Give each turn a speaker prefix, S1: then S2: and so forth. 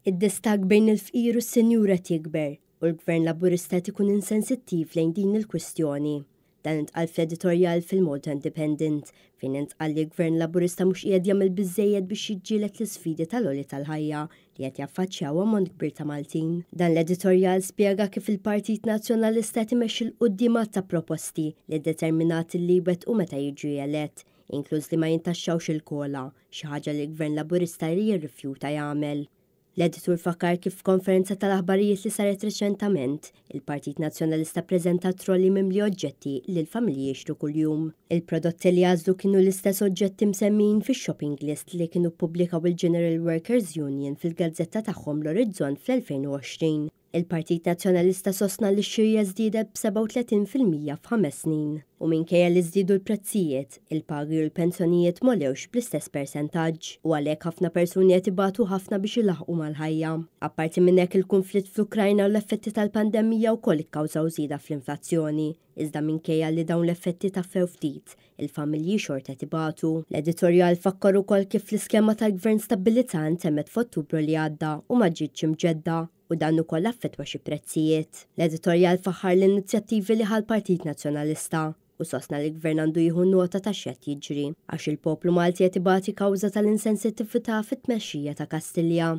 S1: Id-distakk bejn il-fqir u s-sinjur qed jikber u l-Gvern Laburista qed ikun insensittiv lejn din il-kwistjoni. Dan intqal fl-editorjal fil-Malta Independent fejn intqal li l-Gvern Laburista mhux qiegħed jagħmel biżżejjed biex jiġġieled l-isfidi tal-għoli tal-ħajja li qed jaffaċċjaw ammont kbir ta' Maltin. Dan l-editorjal spjega kif il-Partit Nazzjonalista qed imexxi 'l quddiem għadd ta' proposti li determinat li jwettqu meta jiġi elett, inkluż li ma jintaxxawx il-COLA, xi ħaġa li l-Gvern Laburista jirrifjuta jagħmel. L-editur fakkar kif f'konferenza tal-aħbarijiet li saret reċentament, il-Partit Nazzjonalista ppreżenta trolley mimli oġġetti li l-familji jixtru kuljum. Il-prodotti li għażlu kienu l-istess oġġetti msemmijin fix-shopping list li kienu ppubblikaw il-General Workers Union fil-gazzetta tagħhom l-Orizzont fl-2020. Il-Partit Nazzjonalista sostna li x-xirja żdiedet b'37% f'ħames snin. U minkejja li żdiedu l-prezzijiet, il-pagi u l-pensjonijiet m'għolewx bl-istess persentaġġ u għalhekk ħafna persuni qed ibatu ħafna biex ilaħħqu mal-ħajja. Apparti minn hekk il-kunflitt fl-Ukrajna u l-effetti tal-pandemija wkoll ikkawżaw żieda fl-inflazzjoni, iżda minkejja li dawn l-effetti taffew ftit, il-familji xorta qed ibatu. L-editorjal fakkar ukoll kif l-iskema tal-Gvern Stabbilità ntemmet f'Ottubru li għadda u ma ġietx imġedda u dan ukoll affettwa xi prezzijiet. L-editorjal faħħar l-inizjattivi li ħa l-Partit Nazzjonalista u sostna li l-Gvern għandu jieħu nota ta' x'qed jiġri għax il-poplu Malti qed ibati kawża tal-insensittività fit-tmexxija ta' Kastilja.